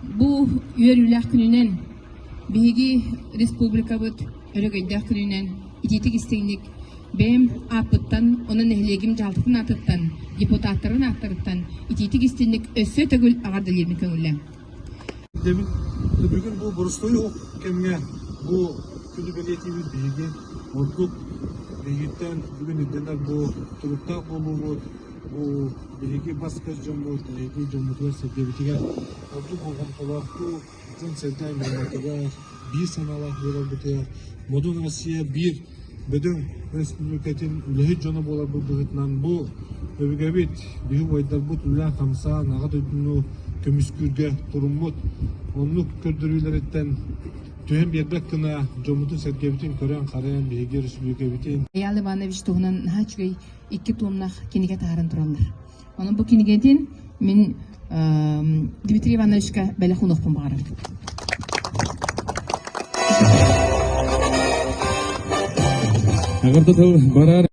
Бу үөрүүлээх күнүнэн биһиги республикабыт өрөгөйдөөх күнүнэн итиитик истиҥник бэйэм ааппыттан, онон нэһилиэгим дьаһалтатын аатыттан, депутаттарын ааттарыттан итиитик истиҥник өссө төгүл эҕэрдэлиирбин көҥүллээҥ. Дэбит бүгүн бу боростуой уһук кэмҥэ бу күнү бэлиэтиибит биһиги ордук биһигиттэн бүгүн ирдэнэр бу туруктаах буолуубут бу биһиги бас-көс дьоммут эһиги дьоммутугар-сэргэбитигэр ордук болҕомтолоохтук дьон-сэргэ аймамматыгар биир санаалаах буоларбытыгар Модун Россия биир бөдөҥ өрөспүүбүлүкэтин үлэһит дьоно буоларбыт быһыытынан бу өбүгэбит, биһи убайдарбыт үлэлээн-хамсаан Аҕа дойдуну көмүскүүргэ туруммут оннук көрдөрүүлэриттэн түһэн биэрбэт гына дьоммутун-сэргэбитин көрөн-харайан биһиги өрөспүүбүлүкэбитин Айаал Иванович туһунан наһаа үчүгэй икки туомнаах кинигэ таһааран тураллар. Онон бу кинигэтин мин Дмитрий Ивановичка бэлэх уунуохпун баҕарабын. Эҕэрдэ тыл барар.